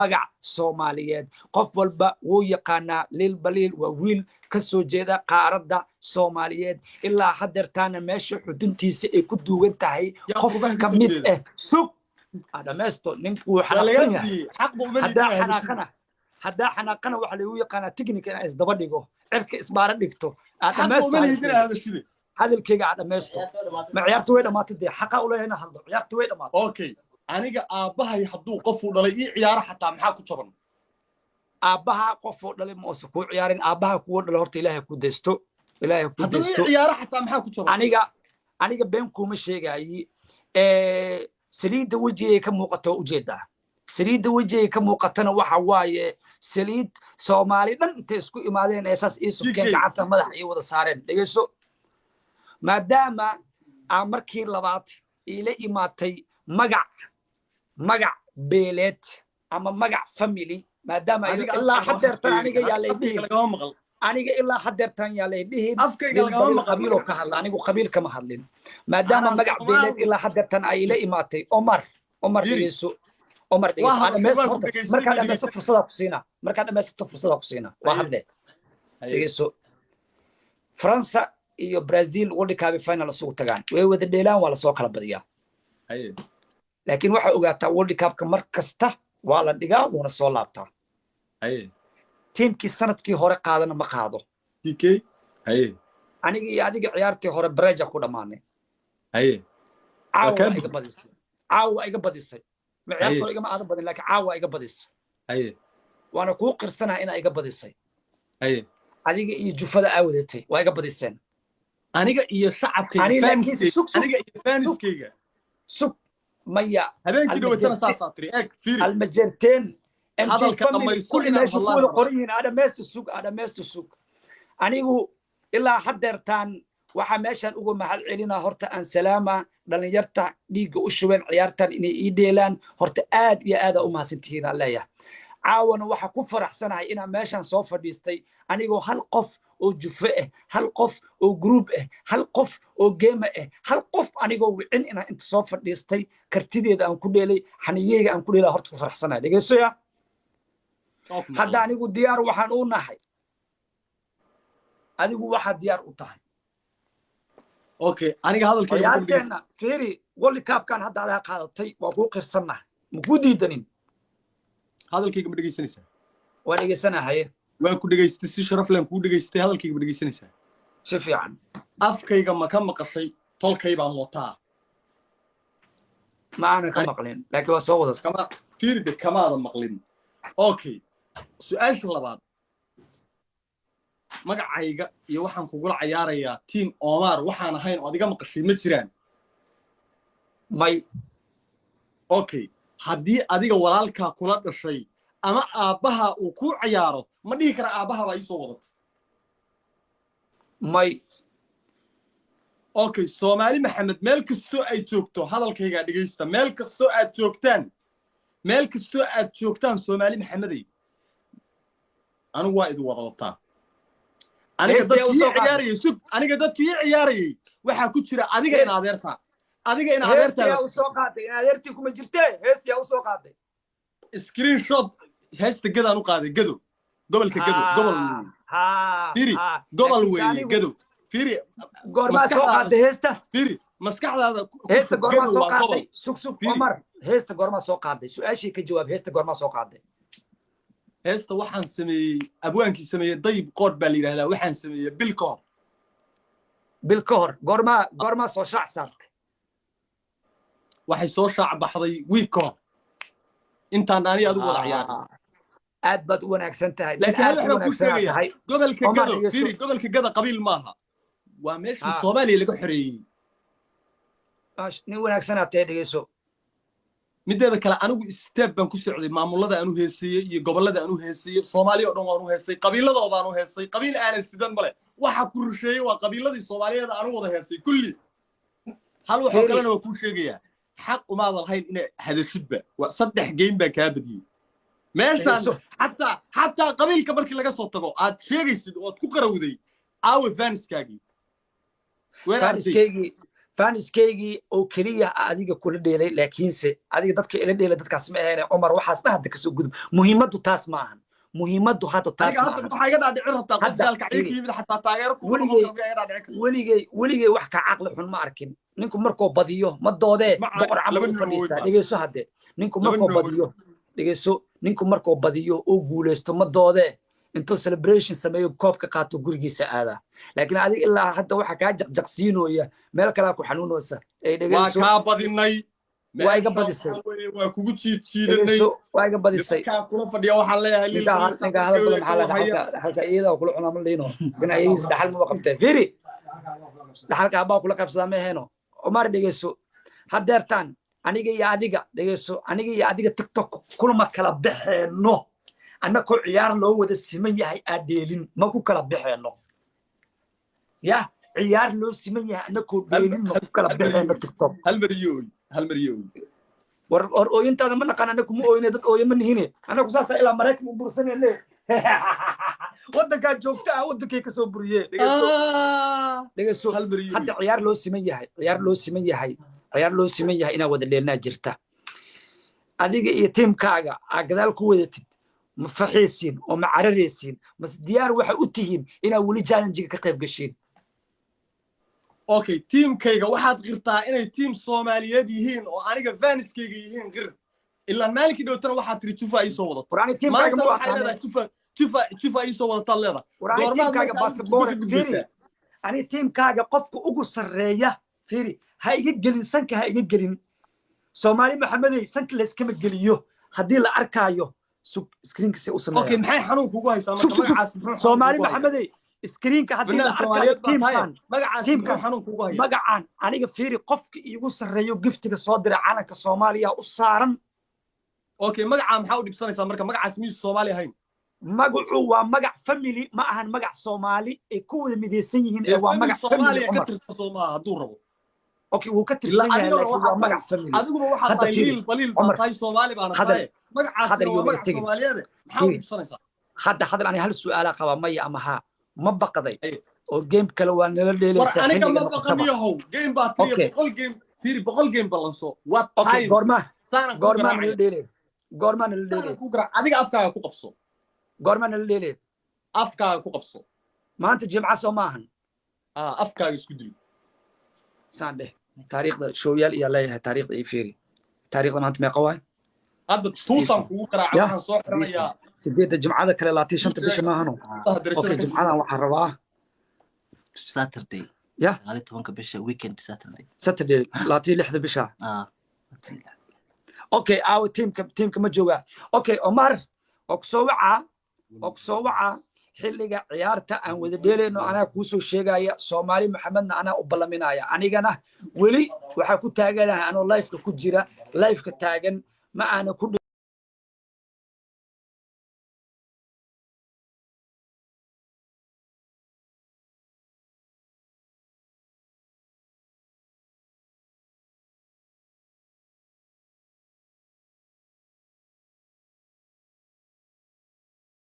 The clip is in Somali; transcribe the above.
Magac Soomaaliyeed qof walba wuu yaqaanaa. Liil Baliil waa wiil ka soo jeeda qaaradda Soomaaliyeed. Ilaa haddeertaana meesha xuduntiisa ay ku duugan tahay qof ka mid ah. Sug dhamaysto, ninku wuu xanaaqsan yahay. Haddaa xanaaqana, haddaa xanaaqana, waxaa lagu yaqaanaa technique inaan isdaba dhigo, cirka isbaara dhigto. Aad dhamaysto hadalkeyga, aad dhamaysto. Ma ciyaarta way dhamaatay dee? Xaqa u leeyahay inaan hadlo. Ciyaarta way dhamaatay. Okay, aniga aabbahay hadduu qofuu dhalay ii ciyaaro xataa, maxaa ku jaban? Aabbaha qofuu dhalay ma uusan kuu ciyaarin. Aabbaha kuwo dhalay horta Ilaahay ku daysto, Ilaahay ku hadduu ii daysto. ciyaaro xataa, maxaa ku jaban? Aniga been kuuma sheegaayi. Saliidda wejigay ka muuqata waa ujeedaa. Saliidda wejigay ka muuqatana waxa waaye saliid Soomaali dhan intay isku imaadeen ee saas ii subkeen, gacanta madaxa ii wada saareen. Dhegeyso, maadaama aa markii labaad iila imaatay magac beeleed ama magac family, maadaama ilaa haddeertan aniga yaa lay dhihin, aniga ilaa haddeertan yaa lay dhihin qabiiloo ka hadla. Anigu qabiil kama hadlin. Maadaama magac beeleed ilaa haddeertan ay ila imaatay, Omar, Omar, dhegeyso. Omar, dhegeyso, aan dhamaysto horta. Markaa dhamaysto fursadaa ku siinaa. Markaa dhamaysato fursadaa ku siinaa, waa hadle. Dhegeyso, Faransa iyo Brazil World Cup final isugu tagaan, way wada dheelaan, waa lasoo kala badiyaa. Laakiin waxaa ogaataa, World Cupka mar kasta waa la dhigaa, wuuna soo laabtaa. Tiimkii sanadkii hore qaadana ma qaado. Aniga iyo adiga ciyaartii hore bareja ku dhammaanay. Caawa iga badisay, caawa iga badisay. Ma ciyaarta hore igama aadan badin, laakiin caawa iga badisay. Waana kuu qirsanaha inaa iga badisay. Adiga iyo jufada aa wadatay waa iga badiseen. Aniga iyo shacabkayga, aniga iyo fanskayga. Sug, maya. Habeenkii dhawatana saasaa tiri. Eeg, fiiri. Almajerteen MJ Hadalka family dhammayso kulli inaan meesha ku hadlaan wada rabaa. qoran yihiin. Adhameysta, sug, adhameysta, sug. Anigu ilaa haddeertaan waxaa meeshaan uga mahad celinaa horta aan salaama dhalinyarta dhiigga u shubeen ciyaartan inay ii dheelaan. Horta aad iyo aada u mahadsantihiin aan leeyahay. Caawana waxaa ku faraxsanahay inaan meeshaan soo fadhiistay anigoo hal qof oo jufe ah, hal qof oo group ah, hal qof oo gamer ah, hal qof anigoo wicin inaan inta soo fadhiistay, kartideeda aan ku dheelay, xaniyeyga aan ku dheelay. Horta ku faraxsanahay. Dhegeysoya, hadda anigu diyaar waxaan u nahay, adigu waxaad diyaar u tahay. Okay, aniga hadalkayga ku dhegeysa. Ciyaarteenna fiiri, World Cupkan hadda adaa qaadatay, waa kuu qirsannahay, ma kuu diidanin. Hadalkayga ma dhegeysanaysaa? Waa dhegeysanahaye. Waan ku dhegeystay, si sharaf leen kuu dhegeystay. Hadalkayga ma dhegeysanaysaa? Si fiican. Afkayga ma ka maqashay "tolkay baan wataa"? Ma aanan ka maqlin, laakiin waa soo wadatay. Kama fiiride, kamaada maqlin. Okay, su-aasha labaad: magacayga iyo waxaan kugula cayaarayaa Team Omar waxaan ahayn oo adiga maqashay ma jiraan? May. Okay, haddii adiga walaalkaa kula dhashay ama aabbaha uu kuu cayaaro, ma dhihi kara "aabbaha baa iisoo wadatay"? May. Okay, Soomaali Maxamed meel kastoo ay joogto, hadalkaygaa dhegaysta. Meel kastoo aad joogtaan, meel kastoo aad joogtaan, Soomaali Maxamedey, anigu waa idin wada wataa. Aniga Heestii dadkii u soo ii qaaday. ciyaarayay, sug, aniga dadkii ii ciyaarayay waxaa ku jira adiga in adeertaa, adiga in Heestiyaa adeertaa. u soo qaaday? In adeertii kuma jirtee, heestiyaa u soo qaaday? Screenshot heesta Gadaan u qaaday. Gado, gobolka Gado, gobol weeye. Firi, gobol Laakiinse weeye. Gado, fiiri. Goormaa soo Maskaxdaada- qaaday heesta? Fiiri, maskaxdaada ku Heesta shub. goormaa Gado soo waa gobol. qaaday? Sug, sug. Fiiri. Omar, heesta goormaa soo qaaday? Su-aashii ka jawaab. Heesta goormaa soo qaaday? Heesta waxaan sameeyey, abwaankii sameeyey Dayib Qoodh baa la yidhahdaa. Waxaan sameeyey bil ka hor. Bil ka hor. Goormaa soo shaac saartay? Waxay soo shaac baxday wiig ka hor, intaan ani adigu wada ciyaarin. Aad baad u wanaagsan tahay nin. Laakiin hal Aad wax u baan kuu wanaagsanaa sheegaya. tahay. Gobolka Omar, Gado, dhegeyso. fiiri, gobolka Gada qabiil maaha, waa meeshii Soomaaliya laga xoreeyey. Nin wanaagsanaa tahay. Dhegeyso. Mideeda kale, anigu step baan ku socday. Maamulada aan u heeseeyey iyo gobollada aan u heeseeyey, Soomaaliya oo dhan waan u heesay, qabiiladoo baan u heesay. Qabiil aanan sidan male. Waxa ku rusheeyey waa qabiiladii Soomaaliyeed aan u wada heesay kulli. Hal waxoo Fiiri. kalena waa kuu sheegayaa: xaq umaadan lahayn inay hadashidba. Waa saddex game baan kaa badiyey meeshaan. Dhegeyso. Xataa qabiilka markii laga soo tago aad sheegaysid oo aad ku qarawday, aawe fanskaagii? Where are they? Fanskaygii. Fans-kaygii oo keliya adiga kula dheelay, laakiinse adiga dadka ila dheelay dadkaas ma ahayn. Cumar, waxaas dhan hadda kasoo gudub. Muhiimaddu taas ma ahan, muhiimaddu hadda taas Aniga ma hadda ahan. Waxaa iga dhaadhicin rabtaa qof Hadda, gaalkacyo fiiri. ka yimid xataa taageero kuma noqon Weligay karo, miyaa iga dhaadhicin karta? Weligay wax ka caqli xun ma arkin. Ninku markuu badiyo ma doodee. Ma Boqor camal laba u nin oo fadhiistaa. weyn baa. Dhegeyso hadde, ninku Laba markuu nin oo weyn. badiyo, dhegeyso, ninku markuu badiyo oo guuleysto ma doodee, intuu celebration sameeyo, koobka qaato, gurigiisa aadaa. Laakiin adiga ilaa hadda waxa kaa jaqjaqsiinooya meel kalaa ku xanuunaysa ee Waa dhegeyso. kaa badinay. Waa iga Meesha badisay. waxaa weeye, waa kugu jiid jiidanay. Dhegeyso, waa iga badisay. Nimankaa kula fadhiya waxaan leeyahay Lil Ninkaa Baliis ninkaa hadal badan dadkooda maxaa ka la warhaya. Dhaxalka iyada kula cunaa ma liino in ayadiis dhaxal maba qabtee. Fiiri, dhaxalka abbaa kula qabsadaa ma ahayno. Omar, dhegeyso, haddeertaan aniga iyo adiga, dhegeyso, aniga iyo adiga TikTok kulama kala baxeeno. Annakoo ciyaar loo wada siman yahay aa dheelin, ma ku kala baxeeno. Ya ciyaar loo siman yahay annakoo dheelin, ma ku kala baxeeno TikTok. Hal mar iyo oy, hal mar iyo oy. War war, ooyintaada ma naqaan. Anaku ma ooyne, dad ooye ma nihine. Anaku saasaa ilaa Maraykan u bursanay le. Waddankaa joogta ah, waddankay kasoo buriyee. Dhegeyso. Dhegeyso. Hal mar iyo oy. Hadda ciyaar loo siman yahay, ciyaar loo siman yahay, ciyaar loo siman yahay inaa wada dheelnaa jirta. Adiga iyo tiimkaaga aa gadaal ku wadatid, ma faxaysiin oo ma cararaysiin, mase diyaar waxa u tihiin inaa weli challenge-ga ka qayb gashiin? Okay, tiimkayga waxaad qirtaa inay tiim Soomaaliyeed yihiin oo aniga fans-kayga yihiin, qir. Ilaa maalinkii dhowtana waxaad tiri Jufa ii soo wadato. War, ani tiimkaaga Maanta ma waxay aqaane. leedahay Jufa, Jufa, Jufa ii soo wadataad leedahay. War, ani Goormaad tiimkaaga marka adigu Jufa baasaboor ka fiiri. gudbaysaa? Ani tiimkaaga qofka ugu sarreeya, fiiri, ha iga gelin sanka, ha iga gelin. Soomaali Maxamedey, sanka layskama geliyo haddii la arkaayo. Sug, screen-ka si u Okay, sameeya. maxay xanuun kugu haysaa Sug, marka? sug, sug. Magacaas muxuu xanuun Soomaali kugu hayaa? Maxamedey, screen-ka haddii la Fanaan arkaayo Soomaaliyeed baa tahay. tiimkan Magacaas tiimkan muxuu xanuun kugu hayaa? Magacan aniga, fiiri, qofka iigu sarreeyo gift-iga soo diray calanka Soomaaliya u saaran. Okay, magacaa maxaa u dhibsanaysaa marka? Magacaas miyuusan Soomaali ahayn? Magacu waa magac family, ma ahan magac Soomaali ay ku wada midaysan yihiin ee Ee waa family magac family. Soomaaliya ka Cumar tirsan soo maaha hadduu rabo? Okay, wuu ka Ilaa tirsan yahay, adiguna laakiin waxaad waa magac tahay family. Adiguna waxaad Hadda tahay fiiri, Liil Baliil baa Cumar, tahay, Soomaali baana hadal tahay. Magacaasina hadal waa iyo naga magac tegin. Soomaaliyeede, maxaa u Fiiri. dhibsanaysaa? Hadda hadal, ani hal su'aalaa qabaa, maya ama haa? Ma baqday Aye. oo game kale waa nala War dheelaysaa aniga xilliga ma noqotaba? baqaniyahow. Game baa tiriya. Okay. 100 game, fiiri, 100 game ballanso. What Okay. time? Goormaa Saanaan kuu goormaa nala garaacaya. dheelay? Goormaa nala dheelay? Saanaan kuu garaac. Adiga afkaaga ku qabso. Goormaa nala dheelay? Afkaaga ku qabso. Maanta Jimca soo maahan? Ah, afkaaga isku dil. Saan dheh, taariikhda showyaal iyaa leeyahay. Taariikhda ii fiiri, taariikhda maanta meeqa waay? Hadda tuutaan kugu garaaca. Ya. Waxaan soo xiranayaa 8-da, Jimcada kale 25-ta bisha maahano? Darajada Okay. ka Jimcadan waxaan rabaa Saturday. Ya. 19-ka bisha, weekend, Saturday. Saturday, 26-da bisha. Ah. Okay, aawo tiimka? Tiimka ma joogaa? Okay, Omar, oo kusoo wacaa, oo kusoo wacaa xilliga ciyaarta aan wada dheelayno. Anaa kuu soo sheegaya, Soomaali Maxamedna anaa u ballaminaya. Anigana weli waxaa ku taaganahay anoo live-ka ku jira, live-ka taagan, ma aana ku